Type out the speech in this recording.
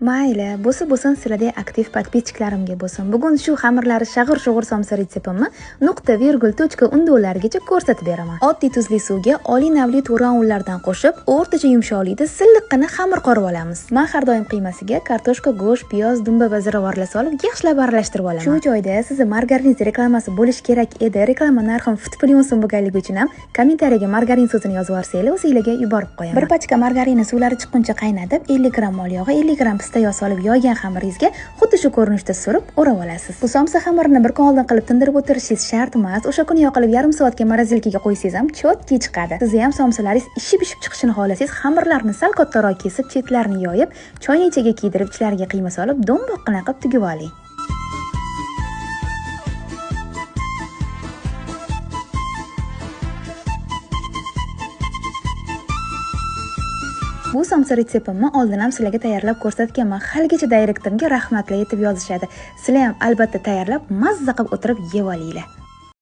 Mayli, bo'lsa bo'lsin, sizlardek aktiv подписчик larimga bo'lsin. Bugun shu xamirlari shag'ir-shug'ur somsa retseptimni nuqta, virgul, точка, undovlargacha ko'rsatib beraman. Oddiy tuzli suvga oliy navli to'ra unlardan qo'shib, o'rtacha yumshoqlikda silliqqina xamir qorib olamiz. Men har doim qiymasiga kartoshka, go'sht, piyoz, dumba va ziravorlar solib, yaxshilab aralashtirib olaman. Shu joyda sizni margarin reklamasi bo'lishi kerak edi. Reklama narxim fit million so'm bo'lganligi uchun ham kommentariyaga margarin so'zini yozib yuborsanglar, o'zingizlarga yuborib qo'yaman. Bir pachka margarinni suvlari chiqquncha qaynatib, 50 gramm mol yog'i, 50 gramm pista yog' solib yoygan xamiringizga xuddi shu ko'rinishda surib o'rab olasiz. Bu somsa xamirini bir kun oldin qilib tindirib o'tirishingiz shart emas. O'sha kuni yoqilib yarim soatga морозилка ga qo'ysangiz ham чётко chiqadi. Sizni ham somsalaringiz ishib-ishib chiqishini xohlasangiz, xamirlarni sal kattaroq kesib, chetlarini yoyib, choynikchaga kiydirib, ichlariga qiyma solib, do'mboqqina qilib tugib oling. Bu somsa retseptimni oldin ham sizlarga tayyorlab ko'rsatganman. Haligacha direktorimga rahmatli etib yozishadi. Sizlar ham albatta tayyorlab, mazza qilib o'tirib yeb olinglar.